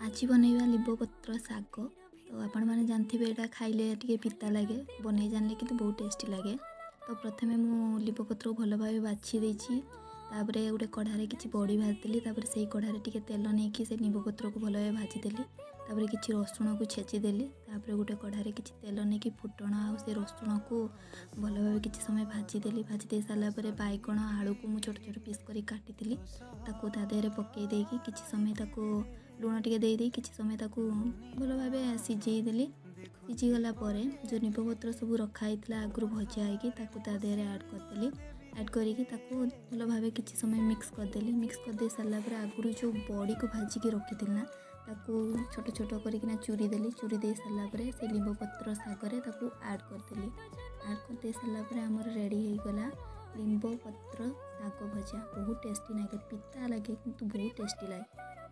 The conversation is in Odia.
ଆଜି ବନେଇବା ଲିମ୍ବପତ୍ର ଶାଗ। ତ ଆପଣମାନେ ଜାଣିଥିବେ, ଏଇଟା ଖାଇଲେ ଟିକେ ପିତା ଲାଗେ, ବନେଇ ଜାଣିଲେ କିନ୍ତୁ ବହୁତ ଟେଷ୍ଟି ଲାଗେ। ତ ପ୍ରଥମେ ମୁଁ ଲିମ୍ବପତ୍ରକୁ ଭଲ ଭାବେ ବାଛି ଦେଇଛି। ତାପରେ ଗୋଟେ କଢ଼ାରେ କିଛି ବଡ଼ି ଭାଜିଦେଲି। ତାପରେ ସେଇ କଢ଼ାରେ ଟିକେ ତେଲ ନେଇକି ସେ ନିମ୍ବପତ୍ରକୁ ଭଲ ଭାବେ ଭାଜିଦେଲି। ତାପରେ କିଛି ରସୁଣକୁ ଛେଚିଦେଲି। ତାପରେ ଗୋଟେ କଢ଼ାରେ କିଛି ତେଲ ନେଇକି ଫୁଟଣ ଆଉ ସେ ରସୁଣକୁ ଭଲ ଭାବେ କିଛି ସମୟ ଭାଜିଦେଲି। ଭାଜି ଦେଇ ସାରିଲା ପରେ ବାଇଗଣ ଆଳୁକୁ ମୁଁ ଛୋଟ ଛୋଟ ପିସ୍ କରି କାଟିଥିଲି, ତାକୁ ତା ଦେହରେ ପକାଇ ଦେଇକି କିଛି ସମୟ ତାକୁ ଲୁଣ ଟିକେ ଦେଇ ଦେଇ କିଛି ସମୟ ତାକୁ ଭଲ ଭାବେ ସିଝେଇ ଦେଲି। ସିଝିଗଲା ପରେ ଯେଉଁ ନିମ୍ବପତ୍ର ସବୁ ରଖା ହେଇଥିଲା ଆଗରୁ ଭଜା ହେଇକି, ତାକୁ ତା ଦେହରେ ଆଡ଼୍ କରିଦେଲି। ଆଡ଼୍ କରିକି ତାକୁ ଭଲ ଭାବେ କିଛି ସମୟ ମିକ୍ସ କରିଦେଲି। ମିକ୍ସ କରିଦେଇ ସାରିଲା ପରେ ଆଗରୁ ଯେଉଁ ବଡ଼ିକୁ ଭାଜିକି ରଖିଥିଲି ନା, ତାକୁ ଛୋଟ ଛୋଟ କରିକିନା ଚୁରି ଦେଲି। ଚୁରି ଦେଇ ସାରିଲା ପରେ ସେ ଲିମ୍ବପତ୍ର ଶାଗରେ ତାକୁ ଆଡ଼୍ କରିଦେଲି। ଆଡ଼୍ କରିଦେଇ ସାରିଲା ପରେ ଆମର ରେଡ଼ି ହେଇଗଲା ଲିମ୍ବ ପତ୍ର ଶାଗ ଭଜା। ବହୁତ ଟେଷ୍ଟି ଲାଗେ, ପିତା ଲାଗେ କିନ୍ତୁ ବହୁତ ଟେଷ୍ଟି ଲାଗେ।